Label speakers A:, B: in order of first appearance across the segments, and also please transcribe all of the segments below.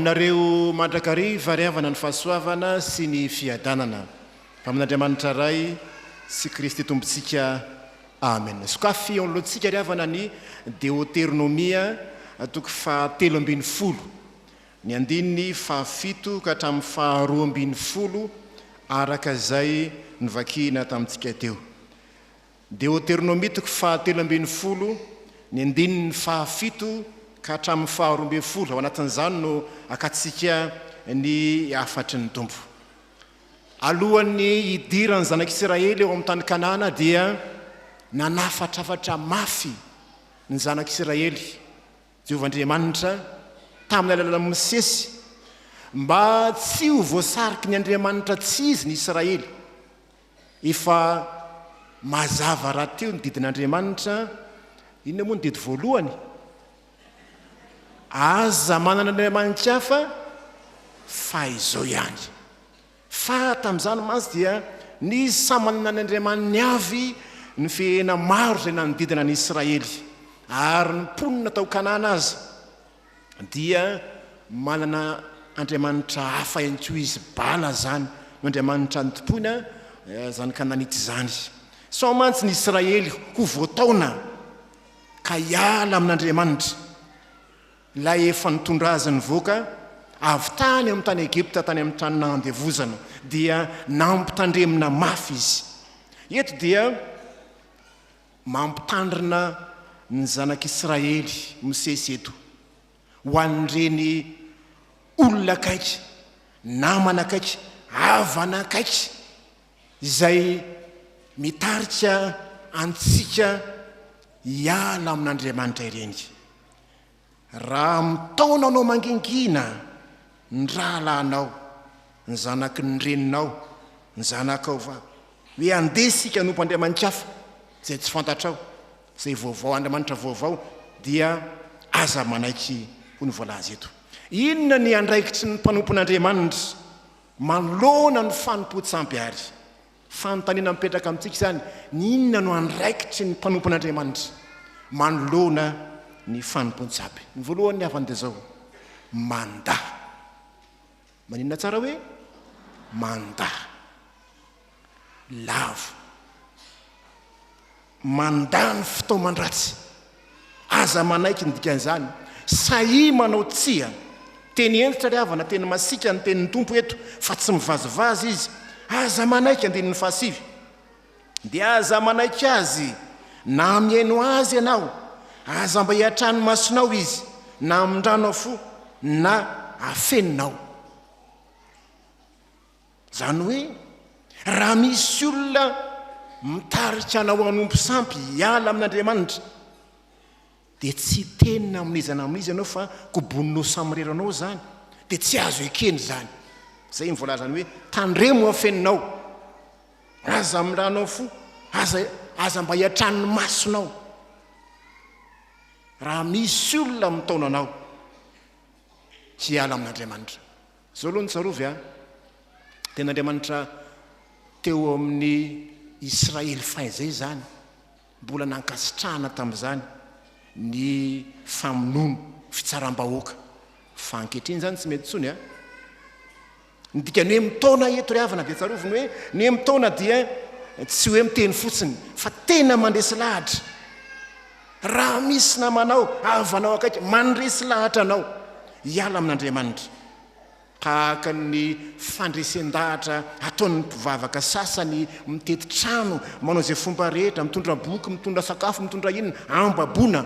A: aminareo mandrakariva ry havana ny fahasoavana sy ny fiadanana avy amin'Andriamanitra Ray sy Kristy Tompontsika. Amen. Sokafy eo anoloantsika ry havana ny Deoteronomia toko faha 13, ny andininy fahafito ka hatramin'ny faha 12 araka izay novakina tamintsika teo. Deoteronomia toko faha 13, ny andininy fahafito ka hatramin'ny faha 12, ao anatin'izany no akantsika ny hafatry ny Tompo. Alohan'ny hidiran'ny zanak'Isiraely ao amin'ny tany Kanana dia nanafatrafatra mafy ny zanak'Isiraely Jehovah Andriamanitra tamin'ny alalan'i Mosesy mba tsy ho voasariky ny andriamanitra tsy izy ny Israely. Efa mazava rahateo ny didin'Andriamanitra. Inona moa ny didy voalohany? Aza manana andriamanitra hafa fa izao ihany. Fa tamin'izany mantsy dia nisy samy manana ny andriamaniny avy ny fehena maro izay nanodidina an'i Israely. Ary ny mponina tao Kanana aza dia manana andriamanitra hafa ihany koa izy, Bala izany no andriamanitra notompoina izany Kananita izany. Sao mantsy ny Israely ho voataona ka hiala amin'Andriamanitra, ilay efa nitondra azy nivoaka avy tany amin'ny tany Egypta, tany amin'ny trano nahandevozana, dia nampitandremina mafy izy. Eto dia mampitandrina ny zanak'Israely Mosesy eto, ho an'ireny olona akaiky, namana akaiky, havana akaiky, izay mitarika antsika hiala amin'Andriamanitra ireny. Raha mitaona anao mangingina ny rahalahinao, ny zanaky ny reninao, ny zanakao vavy, hoe andeha isika hanompo andriamani-kafa izay tsy fantatrao, izay vaovao, andriamanitra vaovao, dia aza manaiky hoy ny voalaza eto. Inona ny andraikitry ny mpanompon'Andriamanitra manoloana ny fanompoan-tsampy àry? Fanontaniana mipetraka amintsika izany, ny inona no andraikitry ny mpanompon'Andriamanitra manoloana ny fanompoan-tsampy? Ny voalohany ny havany dia izao, mandà. Maninona tsara hoe mandà? Lavo. Mandà ny fitaoman-dratsy. Aza manaiky ny dikan'izany. Sahia manao tsia. Teny hentitra ry havana, teny masiaka ny tenin'ny Tompo eto fa tsy mivazivazy izy. Aza manaiky, andininy fahasivy. Dia aza manaiky azy na mihaino azy ianao. Aza mba hiatrany masonao izy na amindranao fo na afeninao. Izany hoe, raha misy olona mitarika anao hanompo sampy hiala amin'Andriamanitra, dia tsy hiteny na amin'iza na amin'iza ianao fa koboninao samirery anao izany, dia tsy azo ekena izany. Izay ny voalazany hoe, tandremo afeninao, aza amindranao fo, aza, aza mba hiatran'ny masonao, raha misy olona mitaona anao hiala amin'Andriamanitra. Zao aloha no tsarovy a! Tena Andriamanitra teo amin'ny Israely fahizay izany, mbola nankasitrahana tamin'izany ny famonoana, fitsaram-bahoaka. Fa ankehitriny izany tsy mety intsony a! Ny dikan'ny hoe mitaona eto ry havana dia tsarovy ny hoe ny hoe mitaona dia tsy hoe miteny fotsiny fa tena mandresy lahatra. Raha misy namanao, havanao akaiky, mandresy lahatra anao hiala amin'Andriamanitra, tahaka ny fandresen-dahatra ataon'ny mpivavaka sasany mitety trano, manao izay fomba rehetra, mitondra boky, mitondra sakafo, mitondra inona, ambaboana.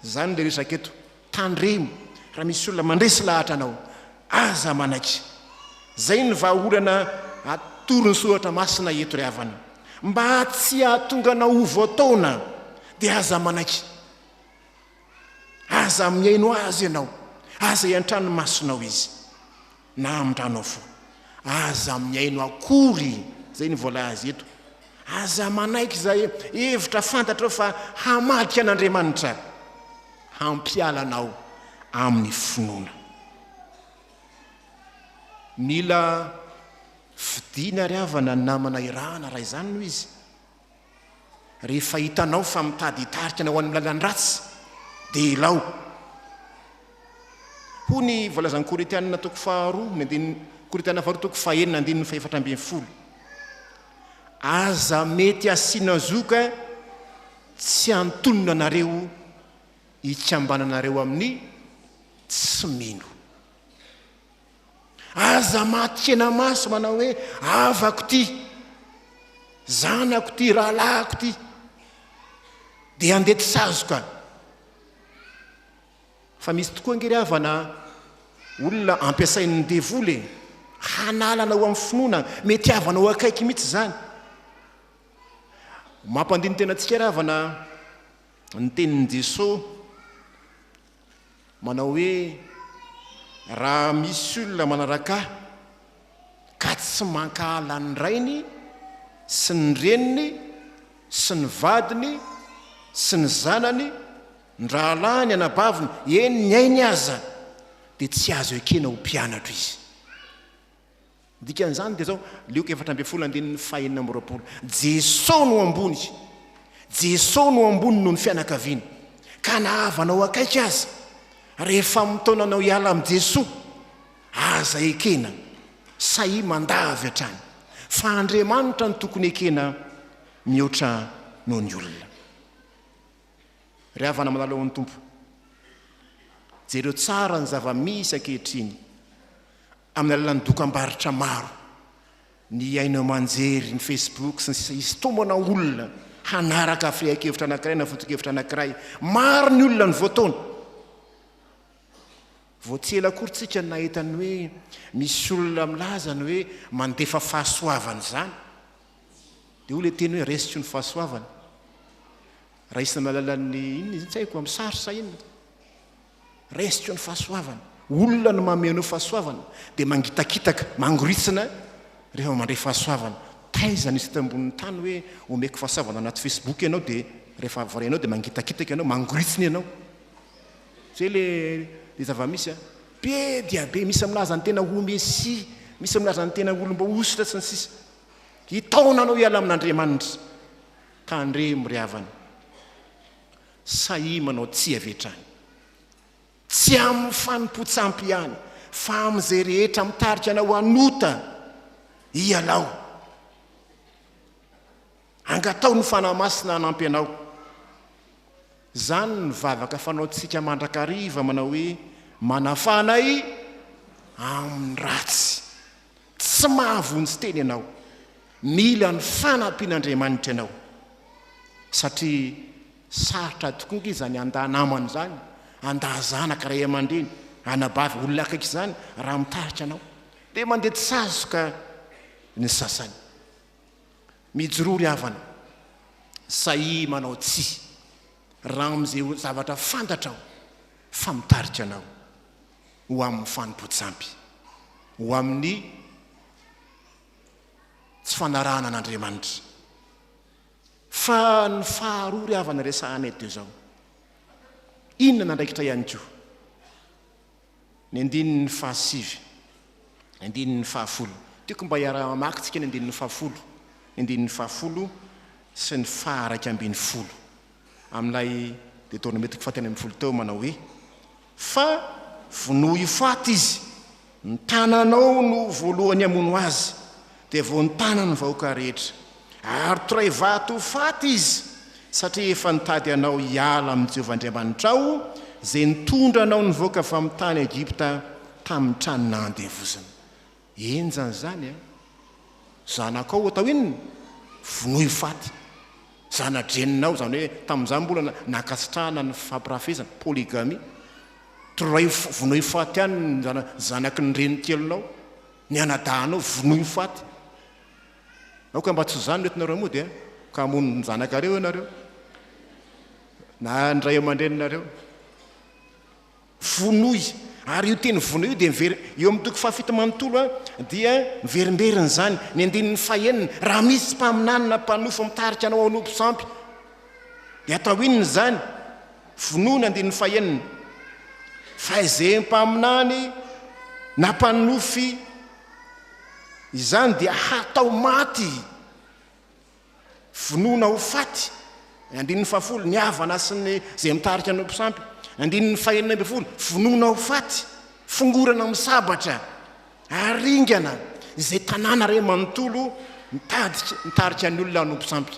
A: Izany ilay resaka eto. Tandremo raha misy olona mandresy lahatra anao, aza manaiky. Izay ny vahaolana atoron'ny Soratra Masina eto ry havana. Mba tsy hahatonga anao ho voataona dia aza manaiky. Aza mihaino azy ianao, aza iantrano ny masonao izy, na amindranao fo. Aza mihaino akory, izay ny voalaza eto. Aza manaiky izay hevitra fantatrao fa hamadika an'Andriamanitra, hampiala anao amin'ny finoana. Mila fidina ry havana ny namana irahana raha izany no izy. Rehefa hitanao fa mitady hitarika anao any amin'ny lalan-dratsy dia ilao. Hoy ny voalazan'ny Korintianina toko faharoa, ny andininy, Korintianina faharoa toko fahenina andininy fahefatra ambin'ny folo. Aza mety asiana zoka tsy antonona anareo hikambananareo amin'ny tsy mino. Aza maty hena-maso manao hoe havako ity, zanako ity, rahalahiko ity, dia andeha tsy sazoka. Fa misy tokoa ange ry havana olona ampiasain'ny devoly e, hanala anao amin'ny finoana, mety havanao akaiky mihitsy izany. Mampandini-tena antsika ry havana ny tenin'i Jesoa manao hoe raha misy olona manaraka ahy ka tsy mankahala ny rainy sy ny reniny sy ny vadiny sy ny zanany, ny rahalahiny, anabaviny, eny ny ainy aza, dia tsy azo ekena ho mpianatro izy. Ny dikan'izany dia izao, Lioka 14 andininy faha-26, Jeso no ambony, Jeso no ambony noho ny fianakaviana, ka na havanao akaiky aza, rehefa mitaona anao hiala amin'i Jesoa, aza ekena, sahia mandà avy hatrany, fa Andriamanitra no tokony ekena mihoatra noho ny olona. Ry havana malala ao amin'ny Tompo, jereo tsara ny zava-misy ankehitriny amin'ny alalan'ny dokam-barotra maro, ny haino aman-jery, ny Facebook sy ny sisa Hisintomana olona hanaraka firehan-kevitra anankiray na foto-kevitra anankiray. Maro ny olona no voataona. Vao tsy ela akory tsika no nahita ny hoe misy olona milaza ny hoe mandefa fahasoavana izany. Dia hoy ilay teny hoe raisiko ny fahasoavana. Raisina amin'ny alalan'ny inona izy iny tsy haiko, amin'ny sary sa inona. Raisiko ny fahasoavana. Olona no manome anao fahasoavana dia mangitakitaka, mangoritsina rehefa mandray fahasoavana. Taiza nisy teto ambonin'ny tany hoe omeko fahasoavana anaty Facebook ianao dia rehefa voarainao dia mangitakitaka ianao, mangoritsina ianao. Zay le le zava-misy a. Be dia be, misy milaza ny tena ho Mesia, misy milaza ny tena ho olom-boahosotra sy ny sisa. Hitaona anao hiala amin'Andriamanitra. Tandremo ry havana. Sahia manao tsia avy hatrany. Tsy amin'ny fanompoan-tsampy ihany, fa amin'izay rehetra mitarika anao hanota, ialao. Angataho ny Fanahy Masina hanampy anao. Izany ny vavaka fanaontsika mandrakariva manao hoe, Manafaha anay amin'ny ratsy. Tsy mahavonjy tena ianao. Mila ny fanampian'Andriamanitra ianao. Satria sarotra tokoa ange izany handà namana izany, handà zanaka, ray aman-dreny, anabavy, olona akaiky izany raha mitarika anao. Dia mandeha tsy sazoka ny sasany. Mijoroa ry havana, sahia manao tsia raha amin'izay zavatra fantatrao fa mitarika anao ho amin'ny fanompoan-tsampy, ho amin'ny tsy fanarahana an'Andriamanitra. Fa ny faharoa ry havana resahana eto dia izao, inona ny andraikitra ihany koa? Ny andininy fahasivy, ny andininy fahafolo. Tiako mba hiara-mamaky tsika ny andininy fahafolo, ny andininy fahafolo sy ny faha-iraika ambin'ny folo. Amin'ilay Deoteronomia toko fahatelo ambin'ny folo teo manao hoe, Fa vonoy ho faty izy, ny tananao no voalohany hamono azy, dia vao ny tanan'ny vahoaka rehetra. Ary toray vato ho faty izy, satria efa nitady anao hiala amin'i Jehovah Andriamanitrao, izay nitondra anao nivoaka avy amin'ny tany Egypta tamin'ny trano nahandevozana. Henjana izany an! Zanakao atao inona? Vonoy ho faty. Zana-dreninao, izany hoe tamin'izany mbola nankasitrahana ny fampirafesana, polygamie. Toray, vonoy ho faty any ny zanaky ny renikelinao. Ny anadahinao vonoy ho faty. Aoka mba tsy ho izany no entinareo mody a! Ka hamono ny zanakareo ianareo na ny ray aman-dreninareo. Vonoy. Ary io teny vonoy io dia miver-, eo amin'ny toko fahafito manontolo a, dia miverimberina izany. Ny andininy fahenina, raha misy mpaminany na mpanofy mitarika anao hanompo sampy, dia atao inona izany? Vonoy ny andininy fahenina. Fa izay mpaminany na mpanofy izany dia hatao maty, vonoina ho faty. Ny andininy fahafolo, ny havana sy ny izay mitarika ny mpisampy. Andininy fahenina ambin'ny folo, vonoina ho faty. Fongorana amin'ny sabatra, aringana izay tanàna iray manontolo mitadika, mitarika ny olona hanompo sampy.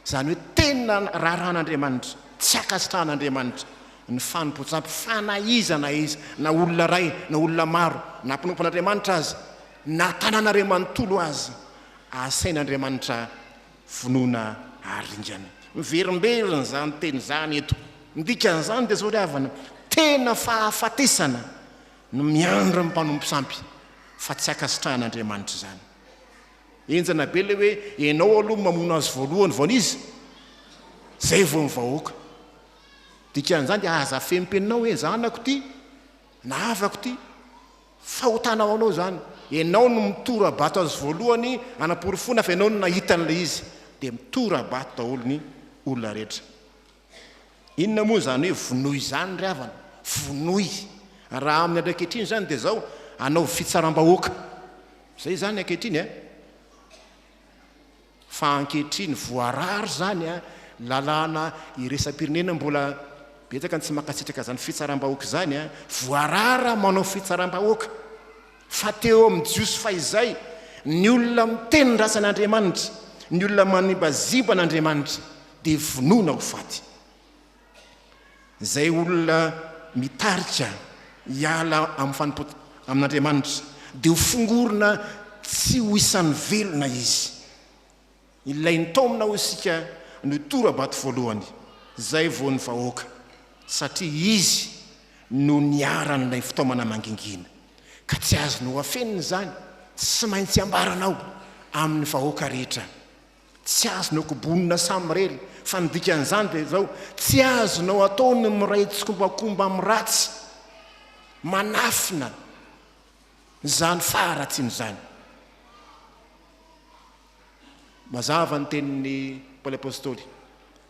A: Izany hoe tena raharahan'Andriamanitra, tsy ankasitrahan'Andriamanitra ny fanompoan-tsampy fa na iza na iza, na olona iray, na olona maro, na mpanompo an'Andriamanitra aza, na tanàna iray manontolo aza, asain'Andriamanitra vonoina aringana. Miverimberina izany teny izany eto. Ny dikan'izany dia izao ry havana, tena fahafatesana no miandry ny mpanompo sampy fa tsy ankasitrahan'Andriamanitra izany. Henjana be ilay hoe ianao aloha no mamono azy voalohany vao an'iza? Zay vao ny vahoaka. Dikan'izany dia aza afenimpeninao hoe zanako ity na havako ity. Fahotana ho anao izany. Ianao no mitora-bato azy voalohany hanaporofoana fa ianao no nahita an'ilay izy. Dia mitora-bato daholo ny olona rehetra. Inona moa izany hoe vonoy izany ry havana? Vonoy. Raha amin'ny andro ankehitriny izany dia izao, anaovy fitsaram-bahoaka. Izay izany ankehitriny e. Fa ankehitriny voarara izany a, lalàna iraisam-pirenena mbola betsaka ny tsy mankasitraka izany fitsaram-bahoaka izany a, voarara manao fitsaram-bahoaka. Fa teo amin'ny Jiosy fahizay, ny olona miteny ratsy an'Andriamanitra, ny olona manimbazimba an'Andriamanitra dia vonoina ho faty. Izay olona mitarika hiala amin'ny fanompoana amin'Andriamanitra dia ho fongorina tsy ho isan'ny velona izy. Ilay nitaomina ho isika no tora-bato voalohany, izay vao ny vahoaka, satria izy no niharan'ilay fitaomana mangingina. Ka tsy azonao afenina izany, tsy maintsy ambaranao amin'ny vahoaka rehetra. Tsy azonao kobonina samirery, fa ny dikan'izany dia izao, tsy azonao atao ny miray tsikombakomba amin'ny ratsy, manafina izany faharatsiana izany. Mazava ny tenin'i Paoly Apostoly,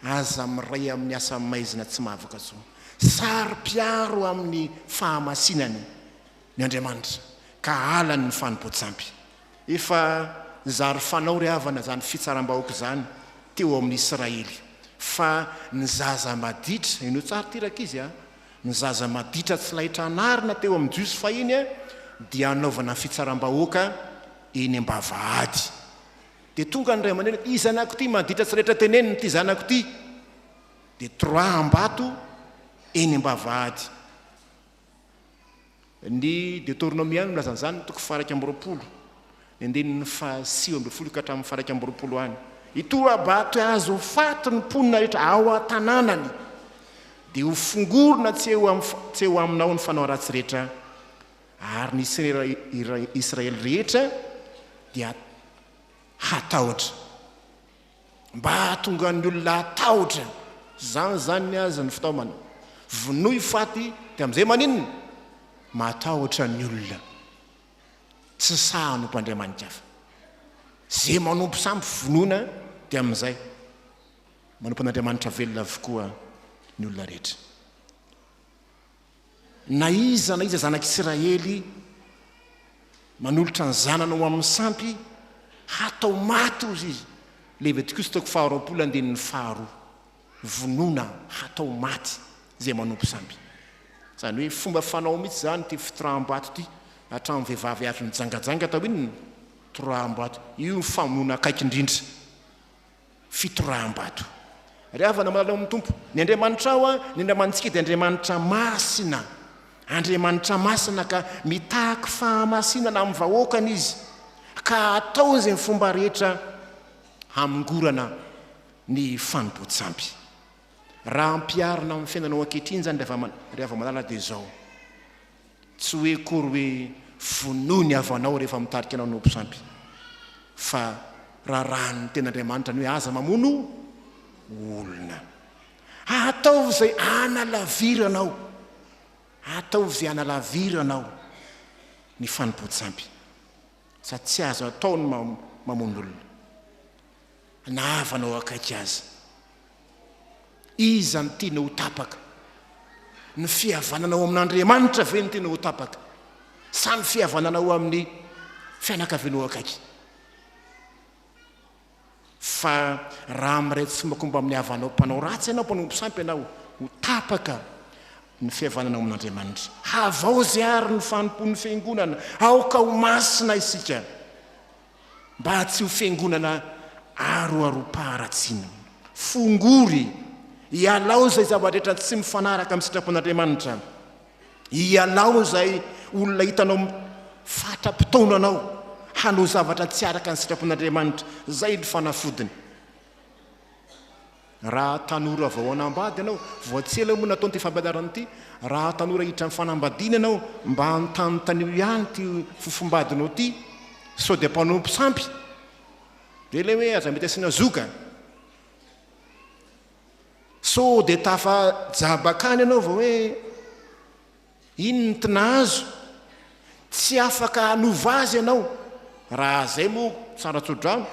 A: Aza miray amin'ny asa maizina tsy mahavoka soa. Saro-piaro amin'ny fahamasinany ny Andriamanitra, ka halany ny fanompoan-tsampy. Efa zary fanao ry havana izany fitsaram-bahoaka izany teo amin'ny Israely, fa ny zaza maditra, henoy tsara ity rankizy a, ny zaza maditra tsy laitra anarina teo amin'ny Jiosy fahiny dia anaovana fitsaram-bahoaka eny am-bavahady. Dia tonga ny ray aman-dreny, ity zanako ity maditra tsy laitra tenenina ity zanako ity, dia toraham-bato eny am-bavahady. Ny Deoteronomia ihany no milaza an'izany, toko faha-21, ny andininy faha-19 ka hatramin'ny faha-21 any. Hitora-bato azy ho faty ny mponina rehetra ao an-tanànany, dia ho fongorina tsy eo tsy eo aminao ny fanao ratsy rehetra, ary ny Israely rehetra dia hatahotra. Mba hahatonga ny olona hatahotra. Izany izany ny azy ny fitaomana. Vonoy faty dia amin'izay maninona? Matahotra ny olona. Tsy sahy hanompo andriamani-kafa. Izay manompo sampy vonoina dia amin'izay manompo an'Andriamanitra velona avokoa ny olona rehetra. Na iza na iza zanak'Isiraely manolotra ny zanany ho amin'ny sampy, hatao maty, hozy izy. Levitikosy toko faharoapolo andininy faharoa. Vonoina hatao maty izay manompo sampy. Izany hoe fomba fanao mihitsy izany ity fitoraham-bato ity, hatramin'ny vehivavy avy nijangajanga atao inona? Toraham-bato. Io ny famonoana akaiky indrindra. Fitoraham-bato. Ry havana malala ao amin'ny Tompo, ny Andriamanitrao, ny Andriamanitsika dia Andriamanitra masina. Andriamanitra masina ka mitaky fahamasinana amin'ny vahoakany Izy, ka ataony izay fomba rehetra hamongorana ny fanompoan-tsampy. Raha ampiharina amin'ny fiainanao ankehitriny izany ry hava-malala dia izao. Tsy hoe akory hoe vonoy ny havanao rehefa mitarika anao hanompo sampy, fa rarahan'ny tenin'Andriamanitra ny hoe aza mamono olona. Ataovy izay hanalaviranao, ataovy izay hanalaviranao ny fanompoan-tsampy. Sady tsy azo atao ny mamono olona, na havanao akaiky aza. Iza no tianao ho tapaka? Ny fihavananao amin'Andriamanitra ve no tianao ho tapaka? Sa ny fihavananao amin'ny fianakavianao akaiky? Fa raha miray tsikombakomba amin'ny havanao mpanao ratsy ianao, mpanompo sampy ianao, ho tapaka. Ny fihavanana ao amin'Andriamanitra. Havaozy àry ny fanompoan'ny Fiangonana. Aoka ho masina isika, mba tsy ho Fiangonana aroarom-paharatsiana. Fongory, ialao izay zava-drehetra tsy mifanaraka amin'ny sitrapon'Andriamanitra. Ialao izay olona hitanao fatra-pitaona anao hanao zavatra tsy araka ny sitrapon'Andriamanitra. Izay ny fanafodiny. Raha tanora vao hanambady ianao, vao tsy ela moa nataony ity fampianarana ity, raha tanora hiditra amin'ny fanambadiana ianao, mba anontanontanio ihany ity fofombadinao ity, sao dia mpanompo sampy. Dia ilay hoe aza mety asiana zoga. Sao dia tafajabaka any ianao vao hoe iny ny tinazo, tsy afaka hanova azy ianao, raha izay moa tsara tso-drano,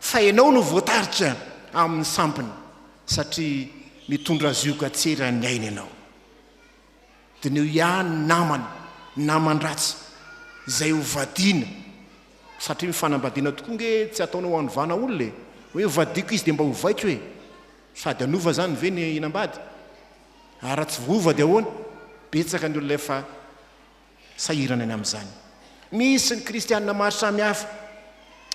A: fa ianao no voatarika amin'ny sampiny satria mitondra zioga tsy eran'ny aina ianao. Diniho ihany ny namana, ny naman-dratsy izay ho vadiana, satria ny fanambadiana tokoa nge tsy ataonao hanovana olona e, hoe vadiako izy dia mba hovaiko e, sady hanova izany ve ny hinambady? Ary raha tsy voaova dia ahoana? Betsaka ny olona efa sahirana ny amin'izany. Misy ny kristianina maro samihafa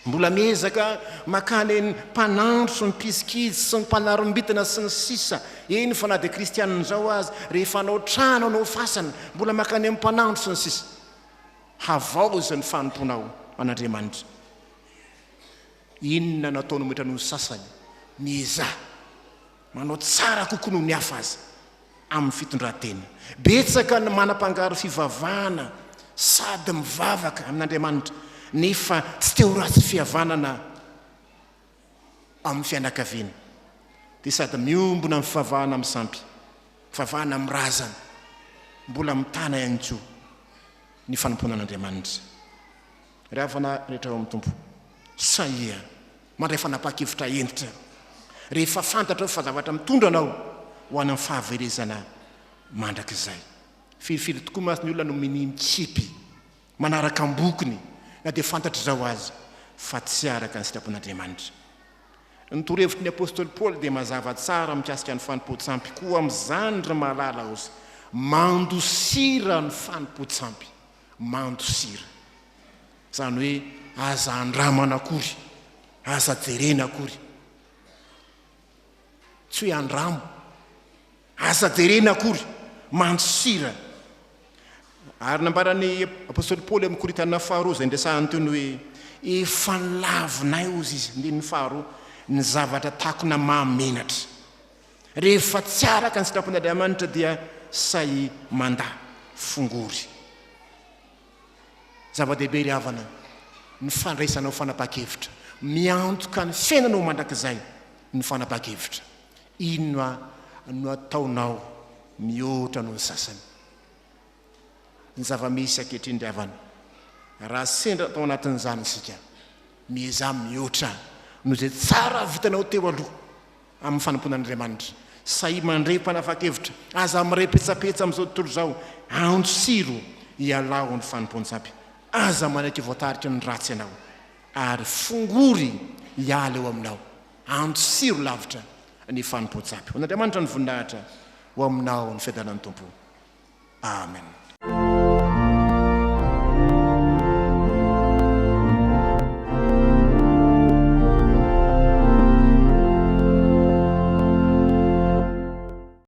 A: mbola miezaka makany ny mpanandro sy ny mpisikidy sy ny mpanarombitana sy ny sisa Eny fa na dia kristianina izao aza, rehefa hanao trano hanao fasana, mbola makany amin'ny mpanandro sy ny sisa Havaozy ny fanompoanao an'Andriamanitra. Inona no ataonao mihoatra noho ny sasany? Miezaha manao tsara kokoa noho ny hafa aza amin'ny fitondran-tena. Betsaka ny manam-pangaro fivavahana sady mivavaka amin'Andriamanitra nefa tsy te ho ratsy fihavanana amin'ny fianakaviana. Dia sady miombona amin'ny fivavahana amin'ny sampy, fivavahana amin'ny razana, mbola mitana ihany koa ny fanompoana an'Andriamanitra. Ry havana rehetra ao amin'ny Tompo, sahia mandray fanapahan-kevitra hentitra rehefa fantatrao fa zavatra mitondra anao ho any amin'ny fahaverezana mandrakizay. Firifiry tokoa mantsy ny olona no minia mikipy, manaraka am-bokony na dia fantatr'izao aza fa tsy araka ny sitrapon'Andriamanitra. Ny torohevitry ny apostoly Paoly dia mazava tsara mikasika ny fanompoan-tsampy, Koa amin'izany, ry malala, hozy, mandosira ny fanompoan-tsampy. Mandosira. Izany hoe aza andramana akory, aza jerena akory. Tsy hoe andramo, aza jerena akory, mandosira. Ary nambaran'ny apostoly Paoly amin'ny Korintiana faharoa izay niresahany teo ny hoe efa nolavinay hozy izy, andininy faharoa, ny zavatra takona mahamenatra. Rehefa tsy araka ny sitrapon'Andriamanitra dia sahy mandà, fongory. Zava-dehibe ry havana ny fandraisanao fanapahan-kevitra. Miantoka ny fiainanao mandrakizay ny fanapahan-kevitra. Inona no ataonao mihoatra noho ny sasany? Ny zava-misy ankehitriny ry havana, raha sendra tao anatin'izany isika, miezaha mihoatra noho izay tsara vitanao teo aloha. amin'ny fanompoana an'Andriamanitra. Sahia mandre mpanapa-kevitra, aza miray petsapetsa amin'izao tontolo izao, antsiro ialao ny fanompoan-tsampy, aza manaiky voatariky ny ratsy ianao, ary fongory hiala eo aminao, antsiro lavitra ny fanompoan-tsampy. Ho an'Andriamanitra ny voninahitra, ho aminao ny fiadanan'ny Tompo. Amen.